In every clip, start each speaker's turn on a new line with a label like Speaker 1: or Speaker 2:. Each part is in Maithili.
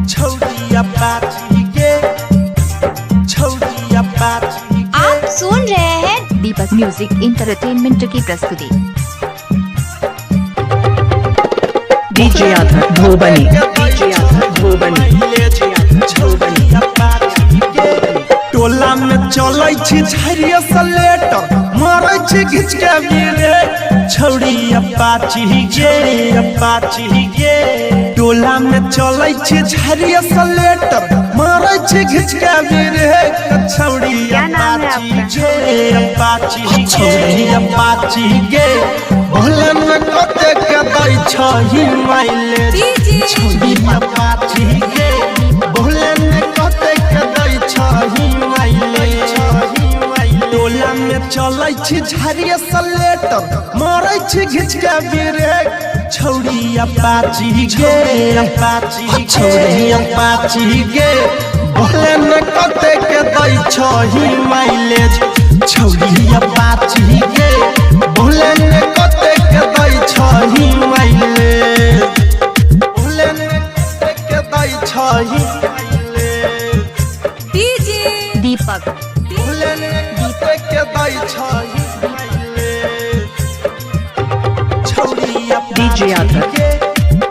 Speaker 1: छौड़ी अपाची गे, छौड़ी अपाची गे।
Speaker 2: आप सुन रहे हैं
Speaker 3: दीपक म्यूजिक इंटरटेनमेंट की प्रस्तुति।
Speaker 4: DJ Athar Dhobani, DJ Athar Dhobani, DJ Athar Dhobani.
Speaker 1: टोला में चलै छी झरिया सलेटर, मारै छी घिच के गिरे, छौड़ी अपाची गे, अपाची गे। टोला में चलै छी झरिया सलेटर, मारै छी घिच के गिरे, छौड़ी अपाची गे, अपाची, छौड़ी अपाची गे। भोलन में कते के दै छही माइलेज, छौड़ी अपाची गे। भोलन में कते के दै छही माइलेज। टोला में चलै छी झरिया सलेटर, मारै छी घिच के ब्रेक, छौड़ी अपाची गे, अपाची, छौड़ी अपाची गे। भोलन में कते के दै छही माइलेज, छौड़ी अपाची गे। भोलन में कते के दै छही माइलेज, भोलन में कते के दै छही माइलेज।
Speaker 3: दीपक
Speaker 1: भोलन में कते के दै छही माइलेज, छौड़ी
Speaker 4: DJ
Speaker 1: Apache
Speaker 4: Athar,
Speaker 1: गे,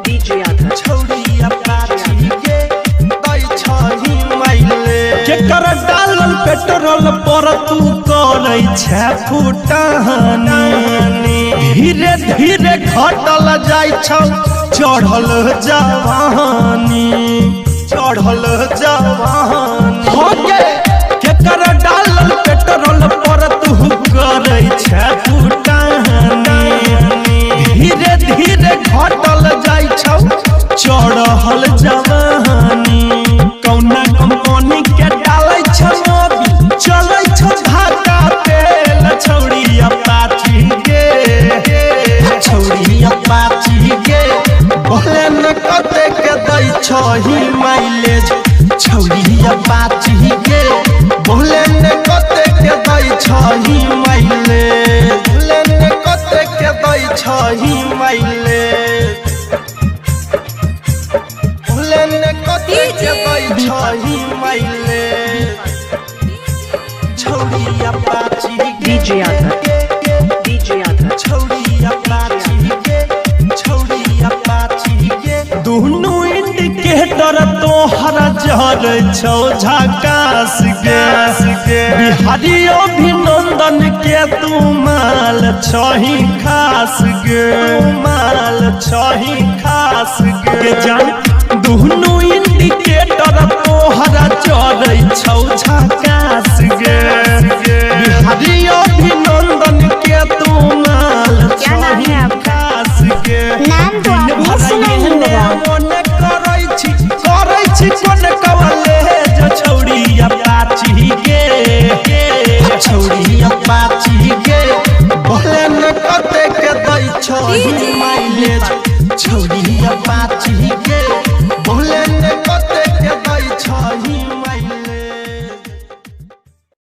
Speaker 4: DJ Athar,
Speaker 1: छौड़ी अपाची गे, दै छही माइलेज। केकर डालल पेट्रोल पर तू करै छै फुटानी, धीरे धीरे घटल जाइ छौ चढ़ल जवानी, चढ़ल जवानी। हो गे, केकर डालल पेट्रोल पर तू करै छै फुटानी, धीरे धीरे घटल जाइ छौ चढ़ल जवानी। कौना कंपनी के डालै छौ मोबिल, चलै छौ धाका तेल, छौड़ी अपाची गे, छौड़ी अपाची गे। भोलन कते के दै छही माइलेज, छौड़ी अपाची गे। भोलन कते के दै छही माइलेज, भोलन कते के दै छही माइलेज, भोलन कते के दै छही माइलेज, छौड़ी अपाची गे,
Speaker 4: DJ Athar, DJ Athar,
Speaker 1: छौड़ी अपाची गे, छौड़ी अपाची गे। दुनू इंडिकेटर तोहर जर छौ झकास गे, बिहारी अभिनंदन के तू माल छही खास गे, माल छही खास गे। जान दुनू इंडिकेटर तोहर जर छौ झकास गे, बिहारी अभिनंदन के तू माल
Speaker 2: क्या नाम है
Speaker 1: छही
Speaker 2: आपका?
Speaker 1: खास गे।
Speaker 2: नाम तो आपने सुना ही होगा।
Speaker 1: मन करै छी, करै छी कोन कवले जो छौड़ी अपाची गे, छौड़ी अपाची गे। भोलन कते के दै छही माइलेज, छौड़ी अपाची गे।